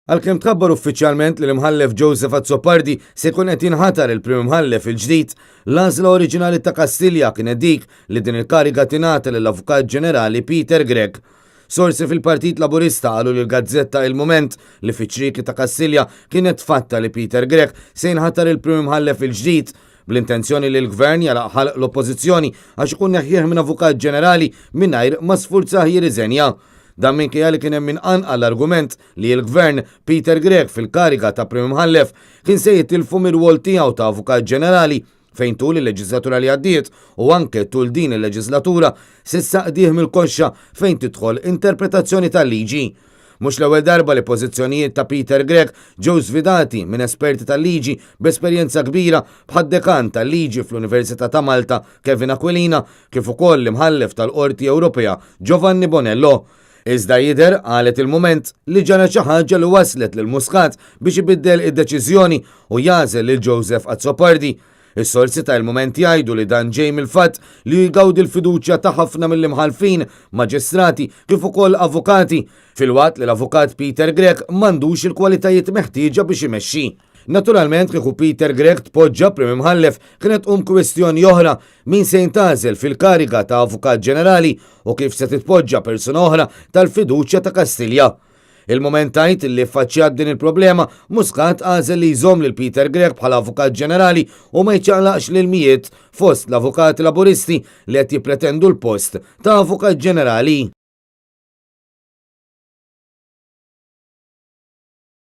Għalkemm tħabbar uffiċjalment li l-Imħallef Joseph Azzopardi se jkun qed jinħatar il-Prim Imħallef il-ġdid, l-għażla oriġinali ta' Kastilja kienet dik li din il-kariga tingħata lill-Avukat Ġenerali Peter Grech. Sorsi fil-Partit Laburista qalu lill-gazzetta Il-Mument li fiċ-ċrieki ta' Kastilja kienet fatta li Peter Grech se jinħatar il-Prim Imħallef il-ġdid bl-intenzjoni li l-Gvern jagħlaq ħalq l-Oppożizzjoni għax ikun neħħieħ minn Avukat Ġenerali mingħajr ma sfurzah jirriżenja. Dan minkejja li kien hemm min qanqal l-argument li l-Gvern, Peter Grech fil-kariga ta' Prim Imħallef, kien se jitilfu mir-rwol tiegħu ta' Avukat Ġenerali fejn tul il-leġiżlatura li għaddiet u anke tul din il-leġiżlatura s'issa qdieh mill-koxxa fejn tidħol interpretazzjoni tal-liġi. Mhux l-ewwel darba li pożizzjonijiet ta' Peter Grech ġew sfidati minn esperti tal-liġi b'esperjenza kbira bħad-dekan tal-liġi fl-Università ta' Malta Kevin Aquilina kif ukoll l-Imħallef tal-Qorti Ewropea Giovanni Bonello. Iżda jidher, qalet il-Mument, li ġara xi ħaġa li wasslet lil Muscat biex ibiddel id-deċiżjoni u jagħżel lil Joseph Azzopardi. Is-sorsi ta' Il-Mument jgħidu li dan ġej mill-fatt li hu jgawdi l-fiduċja ta' ħafna mill-imħallfin, maġistrati kif ukoll avukati, filwaqt li l-avukat Peter Grech m'għandux il-kwalitajiet meħtieġa biex imexxi. Naturalment kieku Peter Grech tpoġġa Prim Imħallef kienet tqum kwistjoni oħra, min se jintgħażel fil-kariga ta' Avukat Ġenerali u kif se titpoġġa persuna oħra tal-fiduċja ta' Kastilja. Il-Mument tgħid li ffaċċjat din il-problema, Muscat għażel li jżomm lil Peter Grech bħala Avukat Ġenerali u ma jċaqlaqx lil mijiet fost l-avukati Laburisti li qed jippretendu l-post ta' Avukat Ġenerali.